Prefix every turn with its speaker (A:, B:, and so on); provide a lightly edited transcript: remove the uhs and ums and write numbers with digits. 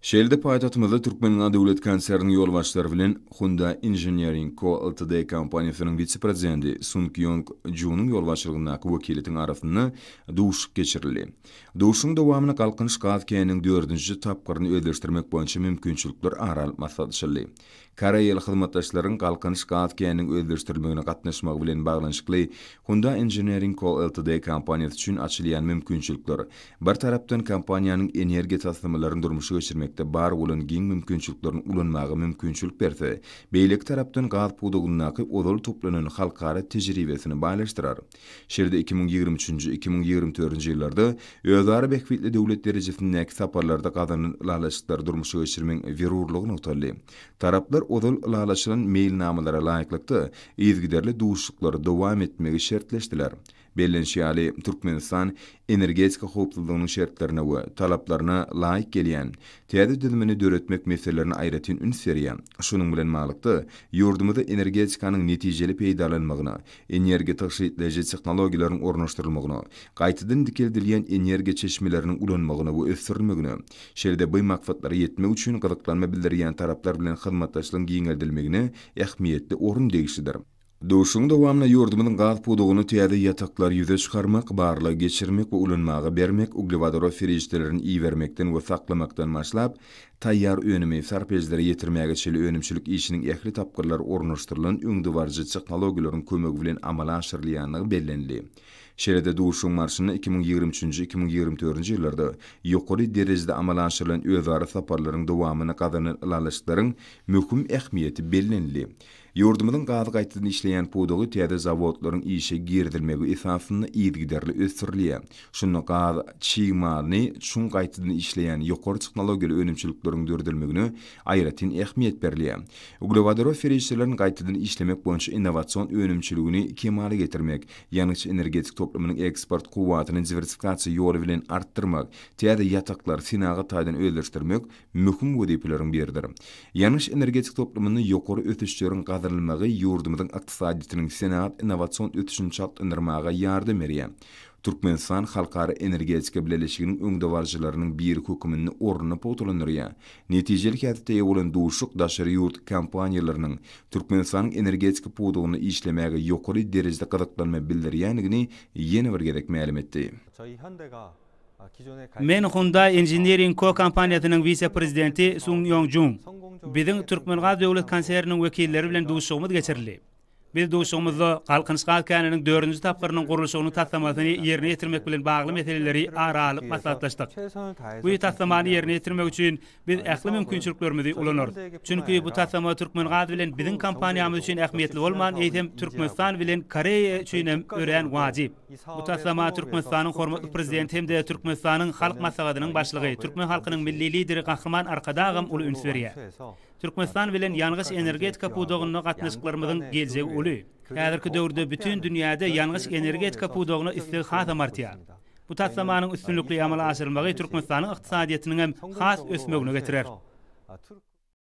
A: Şeýle-de paýtagtymyzda Türkmengaz döwlet konserniniň ýolbaşçylary bilen Hyundai Engineering Co. Ltd kompaniýasynyň wise-prezidenti Sung Ýong Junyň ýolbaşçylygyndaky wekiliýetiň arasynda duşuşyk geçirildi. Duşuşygyň dowamynda Galkynyş gaz käniniň dördünji tapgyryny özleşdirmek boýunça mümkinçilikler ara alyp maslahatlaşyldy. Koreýaly hyzmatdaşlaryň Galkynyş gaz käniniň özleşdirilmegine gatnaşmagy bilen baglanyşykly Hyundai Engineering Co. Ltd kompaniýasy üçin açylýan mümkinçilikler, bir tarapdan, kompaniýanyň energiýa taslamalaryny durmuşa geçirmekde bar bolan giň mümkinçiliklerini ulanmaga mümkinçilik berse, beýleki tarapdan, gaz pudagyndaky ozal toplanan halkara tejribesini baýlaşdyrar. Şeýle-de 2023-nji, 2024-nji ýyllarda özara bähbitli döwlet derejesindäki saparlarda gazanylan ylalaşyklary durmuşa geçirmegiň zerurlygy nygtaldy. Taraplar ozal ylalaşylan meýilnamalara laýyklykda, yzygiderli duşuşyklary dowam etmegi şertleşdiler. Bellenişi ýaly, Türkmenistan energetika howpsuzlygynyň şertlerine we talaplaryna laýyk gelýän täze düzümini döretmek meselelerine aýratyn üns berýär. Şunuň bilen baglylykda, ýurdumyzda energetikanyň netijeli peýdalanmagyna, energiýa tygşytlaýjy tehnologiýalaryň ornaşdyrylmagyna, gaýtadan dikeldilýän energiýa çeşmeleriniň ulanmagyna we ösdürilmegine, şeýle-de by maksatlara ýetmek üçin gyzyklanma bildirýän taraplar bilen hyzmatdaşlygyň giňeldilmegine ähmiýetli orun degişlidir. Duşuşygyň dowamynda ýurdumyzyň gaz pudagynda täze ýataklary ýüze çykarmak, barlag geçirmek we ulanmaga bermek, uglewodorod serişdelerini ibermekden we saklamakdan başlap, taýýar önümi sarp edijilere ýetirmäge çenli önümçilik işiniň ähli tapgyrlary ornaşdyrylan öňdebaryjy tehnologiýalaryň kömegi bilen amala aşyrylýandygy bellenildi. Şeýle-de duşuşygyň barşynda 2023-nji, 2024-nji ýyllarda ýokary derejede amala aşyrylan özara saparlaryň dowamynda gazanylan ylalaşyklaryň möhüm ähmiýeti bellenildi. Ýurdumyzyň gazy gaýtadan işleýän pudagy täze zawodlaryň işe girizilmegi esasynda yzygiderli ösdürilýär. Şunda gaz çig malyny çuň gaýtadan işleýän ýokary tehnologiýaly önümçilikleriň döredilmegine aýratyn ähmiýet berilýär. Uglewodorod serişdelerini gaýtadan işlemek boýunça innowasion önümçiligini kemala getirmek, ýangyç-energetik toplumynyň eksport kuwwatyny diwersifikasiýa ýoly bilen artdyrmak, täze ýataklary senagat taýdan özleşdirmek möhüm wezipeleriň biridir. Ýangyç-energetik toplumynda ýokary ösüşleriň gazanylmagy ýurdumyzyň ykdysadyýetiniň senagat-innowasion ösüşini çaltlandyrmaga ýardam berýär. Türkmenistan halkara energetika bileleşiginiň öňdebaryjylarynyň biri höküminde ornuny pugtalandyrýar. Netijeli häsiýete eýe bolan duşuşyk daşary ýurt kompaniýalarynyň Türkmenistanyň energetika pudagynda işlemäge ýokary derejede gyzyklanma bildirýändigini ýene bir gezek mälim etdi.
B: Men Hyundai Engineering Co. Kompaniýasynyň wise-prezidenti Sung Ýong Jung. Biziň Türkmengaz döwlet konserniniň wekilleri bilen duşuşygymyz geçirildi. Biz duşuşygymyzda Galkynyş gaz käniniň dördünji tapgyrynyň gurluşygynyň taslamasyny ýerine ýetirmek bilen bagly meseleleri ara alyp maslahatlaşdyk. Bu taslamany ýerine ýetirmek üçin biz ähli mümkinçiliklerimizi ulanarys. Çünki bu taslama Türkmengaz bilen biziň kompaniýamyz üçin ähmiýetli bolman, eýsem Türkmenistan bilen Koreýa üçin hem örän wajyp. Bu taslama Türkmenistanyň hormatly Prezidenti hem-de Türkmenistanyň Halk Maslahatynyň Başlygy, türkmen halkynyň Milli Lideri Gahryman Arkadagam uly üns berýär. Türkmenistan bilen ýangyç-energetika pudagynda gatnaşyklarymyzyň geljegi uly. Häzirki döwürde bütin dünýäde ýangyç-energetika pudagyna isleg hasam artýar. Bu taslamanyň üstünlikli amala aşyrylmagy Türkmenistanyň ykdysadyýetiniň hem has ösmegine getirer.